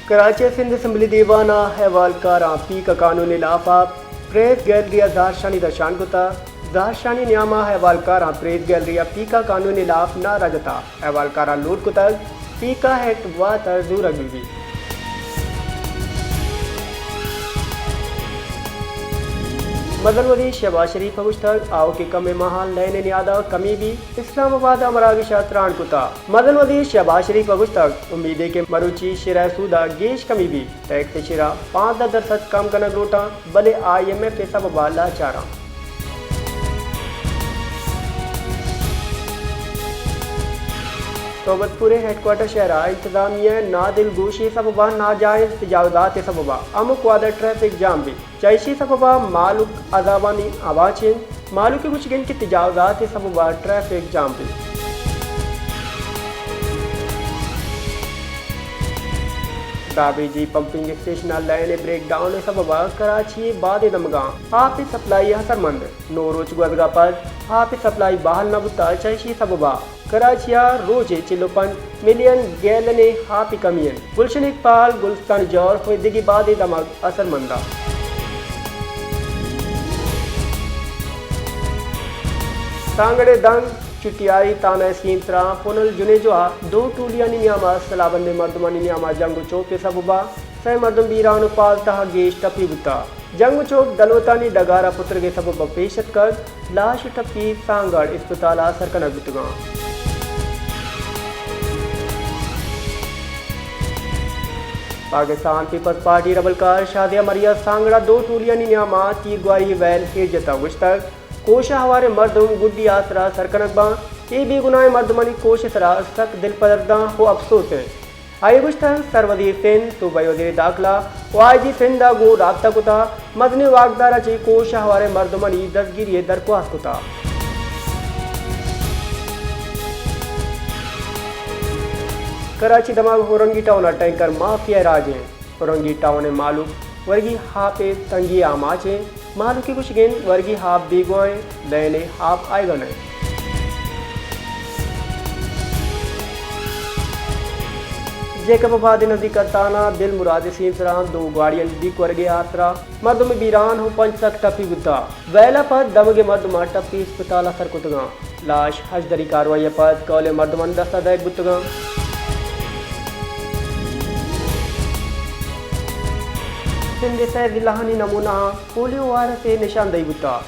کراچی ءَ سندھ اسمبلی دیوان ءَ احوالکاراں پیک ءِ قانون ءِ لاف ءَ پریس گیلری ءَ زہرشانی درشان کتگ۔ زہرشانی نیام ءَ احوالکاراں پریس گیلری ءَ پیک ءِ قانون ءِ لاف نعرہ جتگ۔ احوالکاراں لوٹ کتگ پیک ءِ ایکٹ واتر زورگ بہ بیت۔ مزن وزیر شہباز شریف ءَ گوشتگ آؤکیں کمیں ماہاں لین ءِ نیاد ءَ کمی بیت، اسلام آباد ءَ مراگش ءَ تران کتگ۔ مزن وزیر شہباز شریف ءَ گوشتگ، امیدے کہ مروچی شرح سود ءَ گیش کمی بیت، ٹیکس ءِ شرح پانزدہ درسد کم کنگ لوٹاں، بلے آئی ایم ایف ءِ سبب ءَ لاچاراں۔ صحبت پور ءِ ہیڈ کوارٹر شہر ءَ انتظامیہ ءِ نادل گوشی ءِ سبب ءَ ناجائز تجاوزات ءِ سبب ءَ ہمک وہد ءَ ٹریفک جام بیت۔ چہ ایشی سبب ءَ مہلوک عذابانی آماچ انت۔ مہلوک ءِ گوشگ انت کہ تجاوزات ءِ سبب ءَ ٹریفک جام بیت۔ دابیجی پمپنگ اسٹیشن ءَ لین ءِ بریک ڈاؤن ءِ سبب ءَ کراچی ءِ بادیں دمگاں آپ ءِ سپلائی اثرمند۔ نو روچ گوزگ ءَ پد آپ ءِ سپلائی بحال نہ بوتگ، چہ ایشی سبب ءَ کراچی ءَ روچے چل ءُ پنچ ملین گیلن ءِ آپ ءِ کمی انت۔ گلشن اقبال، گلستان جوہر ءُ دگہ بادیں دمگ اثرمند انت۔ سانگڑ ءِ دنگ چٹیاری تھانہ ءِ سیم سرا پنل جنیجو ءَ دو ٹولیانی نیام ءَ سلاہ بندیں مردمانی نیام ءَ جنگ ءُ چوپ ءِ سبب ءَ سئے مردم بیران ءُ پانزدہ ءَ گیش ٹپی بوتگ۔ جنگ ءُ چوپ دلوتانی ڈگار ءَ پترگ ءِ سبب ءَ پیش اتکگ۔ لاش ءُ ٹپی سانگڑ اسپتال ءَ سر کنگ بوتگاں۔ پاکستان پیپلز پارٹی ءِ ربلکار شازیہ مری ءَ سانگڑ ءَ دو ٹولیانی نیام ءَ تیرگواری ءِ ویل ایر جتگ، گوشتگ کوش ءِ ہواریں مردم گڈی آسرا سر کنگ باں، اے بے گناہیں مردمانی کوش ءِ سرا سک دلپدرداں ءُ اپسوس انت۔ آئی ءَ گوشتگ سروزیر سندھ، صوبائی وزیر داخلہ ءُ آئی جی سندھ ءَ گوں رابطہ کتگ، مزنیں واکدار ءَ چہ کوش ءِ ہواریں مردمانی دزگیری ءِ درخواست کتگ۔ کراچی دمگ ہورنگی ٹاؤن ءَ ٹینکر مافیا ءِ راج انت۔ ہورنگی ٹاؤن ءِ مہلوک ورگی آپ ءِ تنگی ءَ آماچ انت۔ مہلوک ءِ گوشگ انت ورگی آپ بیگواہ انت، لین ءِ آپ آیگ ءَ نہ انت۔ جیکب آباد ءِ نزیک ءَ تھانہ دل مراد ءِ سیم سرا دو گاڑیانی ڈیک ورگ ءِ آسرا مردم بیران ءُ پنچ سک ٹپی بوتگ۔ ویل ءَ پد دمگیں مردماں ٹپی اسپتال ءَ سر کتگاں۔ لاش ہژدری کاروائی ءَ پد کہولیں مردمانی دست ءَ دئیگ بوتگاں۔ سندھ ءِ سئے ضلعانی نمونہاں پولیو وائرس ءِ نشاندہی بوتگ۔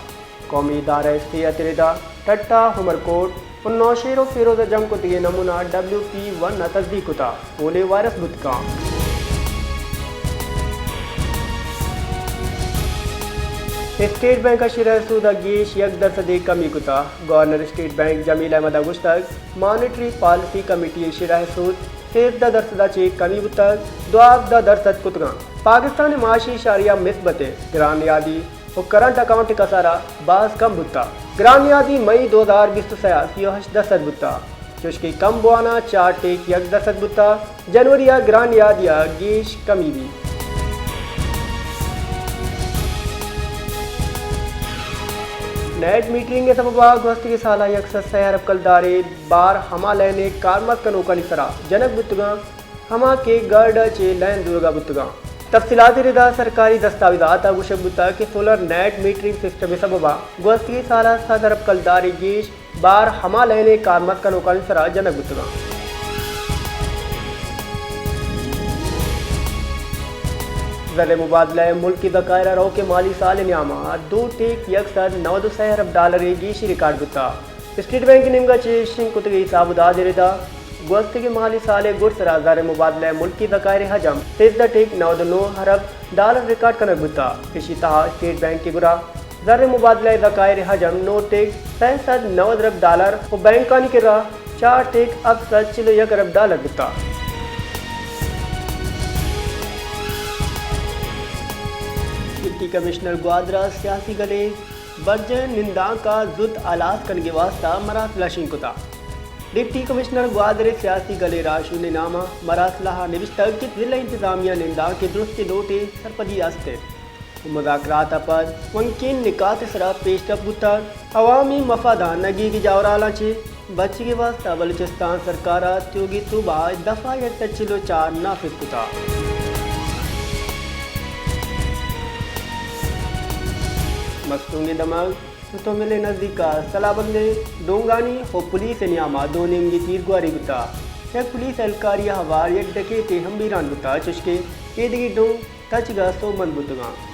قومی ادارہ صحت ءِ ردا ٹٹا، عمرکوٹ ءُ نوشہر ءُ فیروز ءَ جم کتگیں نمونہ ڈبلیو پی ون ءَ تصدیق کتگ۔ پولیو وائرس بوت کنت۔ اسٹیٹ بینک ءَ شرح سود ءَ گیش یک درسدے کمی کتگ۔ گورنر اسٹیٹ بینک جمیل احمد ءَ گوشتگ مانیٹری پالیسی کمیٹی ءِ شرح سود سیزدہ درسد ءَ چہ کمی بوتگ، دوازدہ درسد کتگ انت۔ پاکستان ءِ معاشی شاریہ مثبت ءُ گران نیادی ءُ کرنٹ اکاؤنٹ ءِ کسارہ باز کم بوتگ۔ گران نیادی مئی دو ہزار بیست ءُ سئے ءَ سی ءُ ہشت درسد بوتگ، چوشکہ کم بوان ءَ چار ٹیک یک درسد بوتگ۔ جنوری ءَ گران نیادی ءَ گیش کمی بیت۔ نیٹ میٹرنگ ءِ سبب ءَ گوستگیں سال ءَ یک سد سئے ارب کلدار ءِ بار ہما لین ءِ کارمرز کنوکانی سرا جنگ بوتگ انت، ہما کہ گرڈ ءَ چہ لین زورگ ءَ بوتگ انت۔ تفصیلات ءِ ردا سرکاری دستاویزات ءَ گوشگ بوتگ کہ سولر نیٹ میٹرنگ سسٹم ءِ سبب ءَ گوستگیں سال ءَ سد ارب کلدار ءِ گیش بار ہما لین ءِ کارمرز کنوکانی سرا جنگ بوتگ انت۔ زر ءِ مبادلہ ءِ ملکی ذخائر ءَ روکیں مالی سال ءِ نیام ءَ دو ٹیک یک سد نود ءُ سئے ارب ڈالر ءِ گیشی ریکارڈ بوتگ۔ اسٹیٹ بینک ءِ نیمگ ءَ چہ شنگ کتگیں حساب ءُ داد ءِ ردا گوستگیں مالی سال ءِ گڈ سرا زر ءِ مبادلہ ءِ ملکی ذخائر ءِ حجم سیزدہ ٹیک نود ءُ نو ارب ڈالر ریکارڈ کنگ بوتگ۔ ایشی تہا اسٹیٹ بینک ءِ گورا زر ءِ مبادلہ ءِ ذخائر ءِ حجم نو ٹیک سئے سد نود ارب ڈالر ءُ بینکانی کرا چار ٹیک ہپت سد چل ءُ یک ارب ڈالر بوتگ۔ ڈپٹی کمشنر گوادر ءَ سیاسی گل ءِ برجاہیں نندانک ءَ زوت ہلاس کنگ ءِ واستہ مراسل ءَ شنگ کتگ۔ ڈپٹی کمشنر گوادر ءِ سیاسی گل ءِ راہشونی ءِ نام ءَ مراسل ءَ نبشتگ کہ ضلع انتظامیہ ءَ نندانک ءِ درستیں لوٹ ءِ سرپدی است انت ءُ مذاکرات ءَ پد ہنکین نکات ءِ سرا پیش رفت بوتگ۔ عوامی مفاداں نگیگی جاورھالاں چہ بچگ ءِ واستہ بلوچستان سرکار ءَ تیوگیں صوبہ ءِ دفعہ یک سد چل ءُ چار نافذ کتگ۔ مستونگ ءِ دمگ ستومل ءِ نزیک ءَ سلاہ بندیں ڈونگانی ءُ پولیس ءِ نیام ءَ دو نیمگی تیرگواری بوتگ۔ یک پولیس اہلکاری ءَ ہوار یک ڈکیتے ہم بیران بوتگ، چوشکہ ایدگہ ڈونگ تچگ ءَ سوبمند بوتگ اَنت۔